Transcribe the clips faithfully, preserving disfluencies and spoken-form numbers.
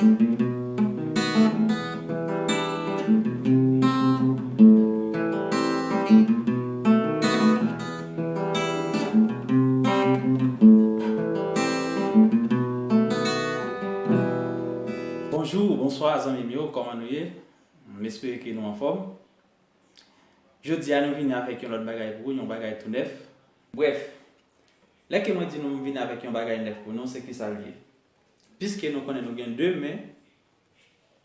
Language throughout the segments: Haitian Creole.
Bonjou, bonswa, zanmi m yo, kòman nou ye? M espere ke nou anfòm. Jodi a, nou vini avèk yon lòt bagay pou ou, yon bagay tou nèf. Brèf, lè ke mwen di nou m vini avèk yon bagay nèf pou nou, se kisa l ye? Piske nou konnen nou gen de men,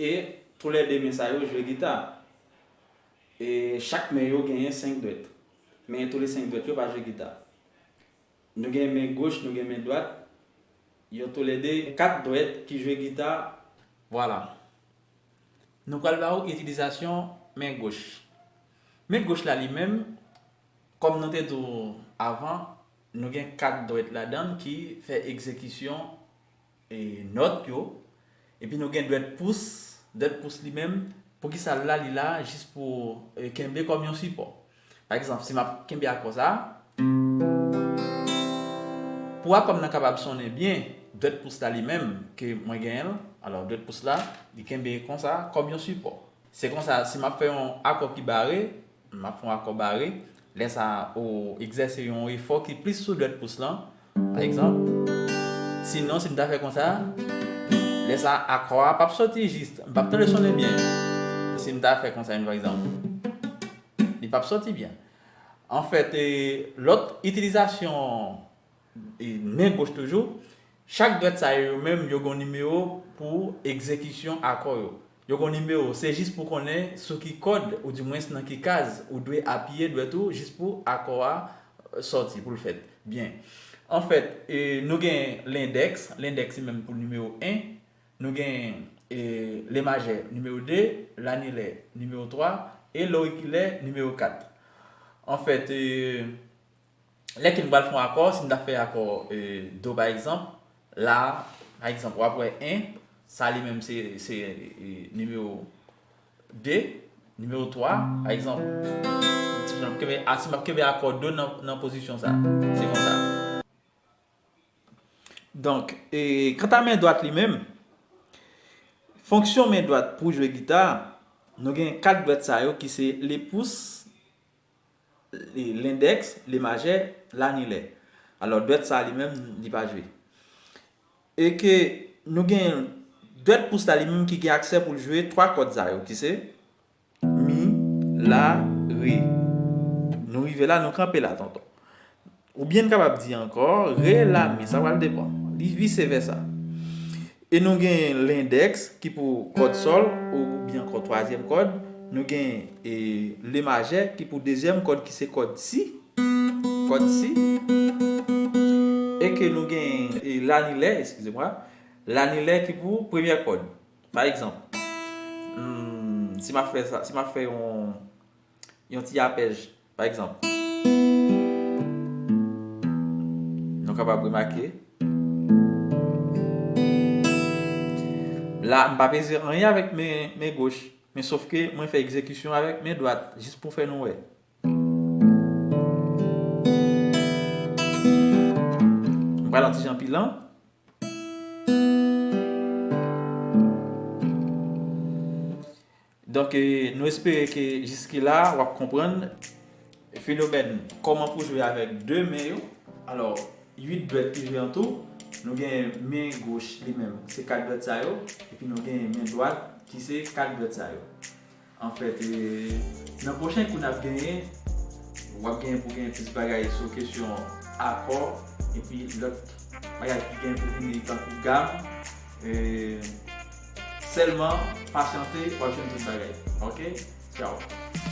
e toulède men sa yo jwe gita. E chak men yo genyen senk dwèt. Men toulède senk dwèt yo pa jwe gita. Nou gen men goch, nou gen men dwat. Yo toulède kat dwèt ki jwe gita. Vwala. Nou pral ba ou itilizasyon men goch. Men goch la li menm, kòm nou te di w avan, nou gen kat dwèt ladan l ki fè egzekisyon e, nòt yo, epi nou gen dwèt pous. Dwèt pous li menm, poukisa l la, li la jis pou, e, kenbe kòm yon sipò. Pa egzanp, si m ap kenbe akò sa a, pou akò m nan kapab sonnen byen, dwèt pous la li menm ke mwen genyen l, alò dwèt pous la, li kenbe konsa kòm yon sipò. Se konsa, si m ap fè yon akò ki bare, m ap fè yon akò bare, lè sa a, ou egzèse yon efò ki plis sou dwèt pous lan. Pa egzanp, sinon, si m ta fè konsa, lè sa a, akò a p ap soti jis, m p ap tande sonnen byen. Si m ta fè konsa, pa egzanp, li p ap soti byen. Anfèt, e, lòt itilizasyon, e, men goch toujou, chak dwèt sa yo, yo menm, yo gen yon nimewo pou egzekisyon akò yo. Yo gen yon nimewo, se jis pou konnen sou ki kòd, oudimwens nan ki kaz, ou dwe apiye dwèt ou jis pou akò a, e, sòti, pou l fèt byen. Anfèt, e, nou gen lendèks, lendèks li menm pou nimewo en, nou gen, e, le majè nimewo de, lanilè nimewo twa, e lorikilè nimewo kat. Anfèt, e, lè ke n pral fè yon akò, si n ta fè akò, e, do pa egzanp, la, pa egzanp, w ap wè en, sa li menm se, se, e, nimewo de, nimewo twa, pa egzanp, si m ap kenbe, a, si m ap kenbe akò do nan, nan pozisyon sa, se konsa. Donk, e, kanta men dwat li menm, fonksyon men dwat pou jwe gita, nou gen kat dwèt sa yo ki se le pous, e, lendèks, le majè, lanilè. Alò, dwèt sa li menm, li pa jwe. E ke nou gen dwèt pous la li menm ki gen aksè pou l jwe twa kòd sa yo, ki se mi, la, re. Nou rive la, nou kanpe la, tonton. Oubyen n kapab di ankò, re, la, mi, sa pral depann. Li vise vèsa. E nou gen lendèks ki pou kòd sòl oubyen ankò twazyèm kòd. Nou gen, e, le majè ki pou dezyèm kòd ki se kòd si. Kòd si. E ke nou gen, e, lanilè, eskize mwa. Lanilè ki pou premyè kòd. Pa egzanp, hmm, si m ap fè sa, si m ap fè yon, yon ti apèj, pa egzanp, nou kapab remake, la, m pa peze anyen avèk men, men goch, men sof ke mwen fè egzekisyon avèk men dwat, jis pou fè nou wè. M pral yon ti jan pi lan. Donk, e, nou espere ke jiskila w ap konprann fenomèn kòman pou jwe avèk de men yo. Alò, uit dwèt ki jwe an tou. Nou gen men goch li menm, se kat dwèt sa yo. Epi nou gen men dwat ki se kat dwèt sa yo. Anfèt, e, nan pwochen kou n ap genyen, w ap genyen pou genyen plis bagay sou kesyon akò, epi lòt bagay ki genyen pou vini tankou gam. E, sèlman pasyante, w ap jwenn tout bagay. Oke? Tchaw.